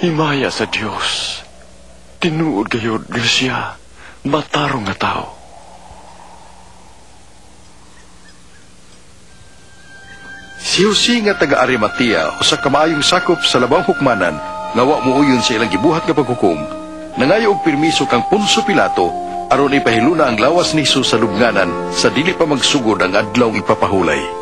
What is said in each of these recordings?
Himaya sa Dios. Tinuod gayud nga siya matarong nga tao. Si Jose nga taga Arimatea, usa ka maayong sakop sa labawng hukmanan, nga wa muuyon sa ilang gibuhat nga paghukom, nangayo og permiso kang Poncio Pilato aron ipahiluna ang lawas ni Jesus sa lubnganan sa dili pa magsugod ang adlaw ipapahulay.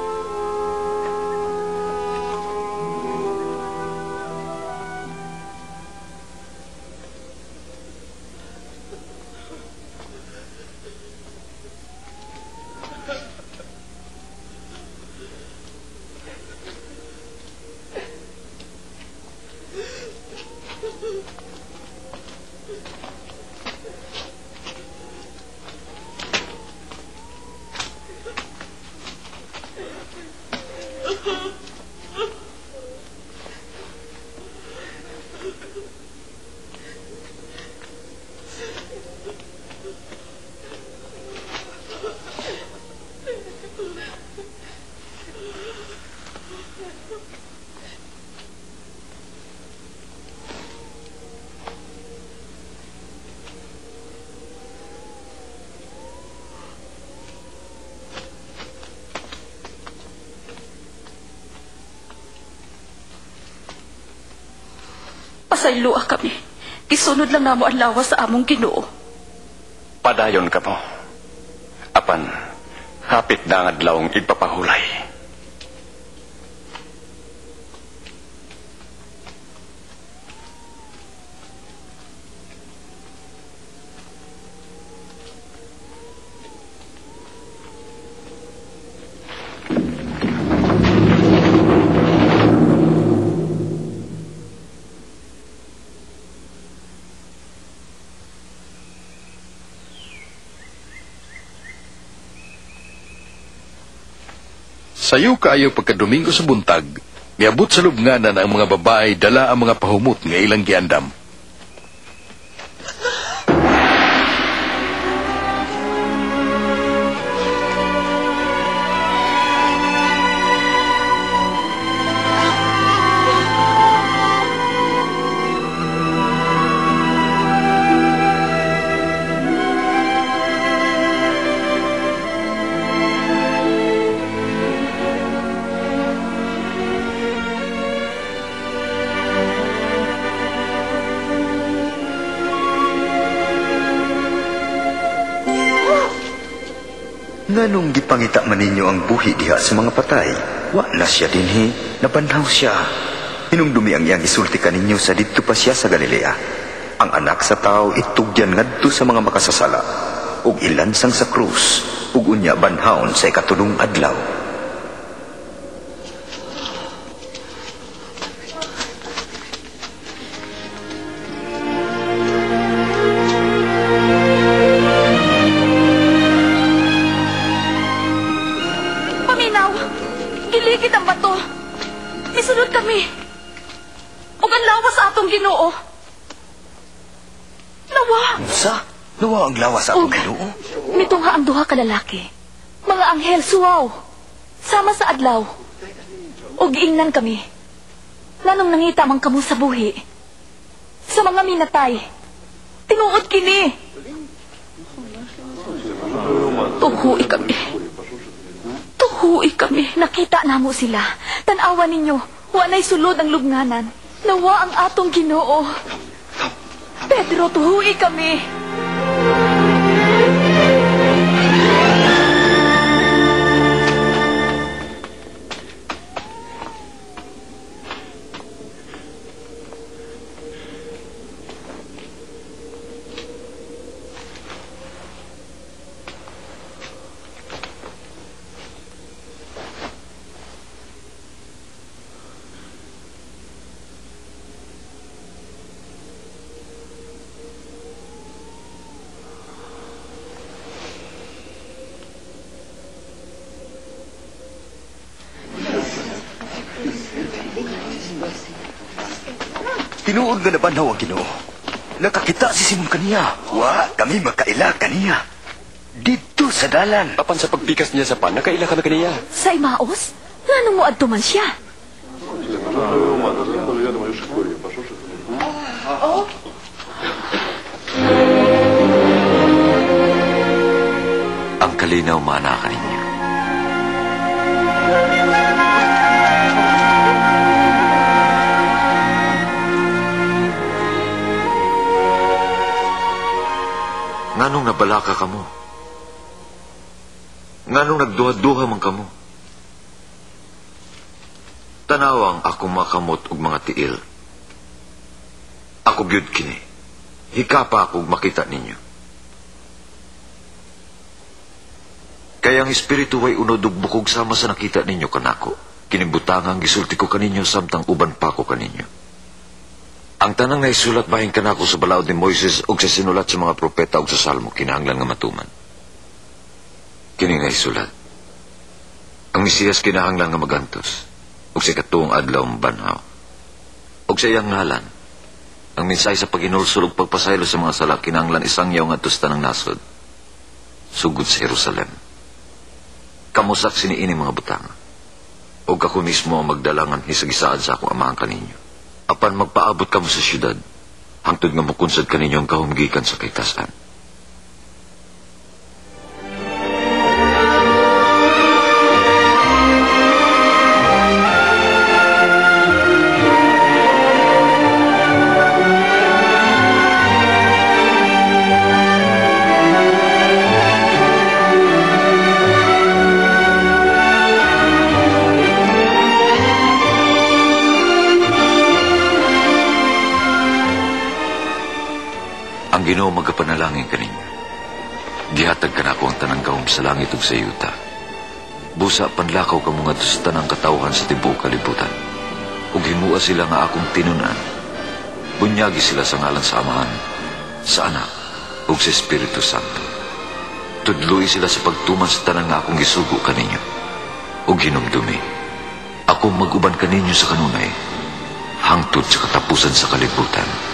Pasayloa kami. Gisunod lang namo ang lawas sa among Ginoo. Padayon ka mo. Apan, hapit na ang adlawng igpapahulay. Sayo kaayo pagka-Domingo sa buntag, miabot sa lubnganan ang mga babae dala ang mga pahumot nga ilang giandam. Nganong gipangita man ninyo ang buhi diha sa mga patay? Wa na siya dinhi, nabanhaw siya. Hinumdumi ang iyang isulti kaninyo sa didto pa siya sa Galilea. Ang anak sa tao itugyan ngadto sa mga makasasala, ug ilansang sa krus, ug unya banhawon sa ikatulong adlaw. Paminaw, giligid ang bato. Misunod kami. Ug ang lawas sa atong Ginoo. Nawa. Unsa? Nawa ang lawas sa atong Ug Ginoo? Mitungha ang duha ka lalaki. Mga anghel suwaw. Sama sa adlaw. Ug giingnan kami. Nanong nangita man kamo sa buhi. Sa mga minatay. Tinuod kini. Tuhuy kami. Tuhuy kami. Nakita namo sila. Tan-awa ninyo. Wa na'y sulod ang lubnganan. Nawa ang atong Ginoo. Pedro, tuhuy kami. Tinuod nga nabanhaw ang Ginoo. Nakakita si Simon kaniya. Wa kami makaila kaniya. Didto sa dalan. Apan sa pagpikas niya sa pan, nakaila kami kaniya. Sa Imaos? Nganong moadto man siya? Kalinaw maana kaninyo. Nganong nabalaka kamo? Nganong nagduha-duha man kamo? Tanawang ako makamot og mga tiil. Ako gyud kini. Hikapa ako og makita ninyo. Kaya ang espiritu way unod og bukog sama sa nakita ninyo kanako. Kinibutangang gisulti ko kaninyo samtang uban pa ko kaninyo. Ang tanang naisulat bahin kanako sa balaod ni Moises og sa sinulat sa mga propeta og sa Salmo kinahanglan nga matuman. Kini naisulat. Ang Mesiyas kinahanglan nga magantos ug sa ikatuong adlaw mabanhaw. Ug sa iyang ngalan, ang mensahe sa paghinulsol ug pagpasaylo sa mga sala kinahanglan isangyaw ngadto sa tanang nasod, sugod sa Jerusalem. Kamo saksi niini mga butang, ug ako mismo ang magdalangan hisagisaad sa akong amahan kaninyo. Apan magpaabot kamo sa syudad, hangtod nga mokunsad kaninyo ang kahumgikan sa kaytasan. Ang Ginoo magapanalangin kaninyo. Gihatag kanako ang tanang gahom sa langit ug sa yuta. Busa panlakaw kamo ngadto sa tanang katawhan sa tibuok kalibutan. Ug himua sila nga akong tinun-an. Bunyagi sila sa ngalan sa Amahan, sa Anak, ug sa Espiritu Santo. Tudloi sila sa pagtuman sa tanan nga akong gisugo kaninyo. Ug hinumdumi, ako mag-uban kaninyo sa kanunay, hangtod sa katapusan sa kalibutan.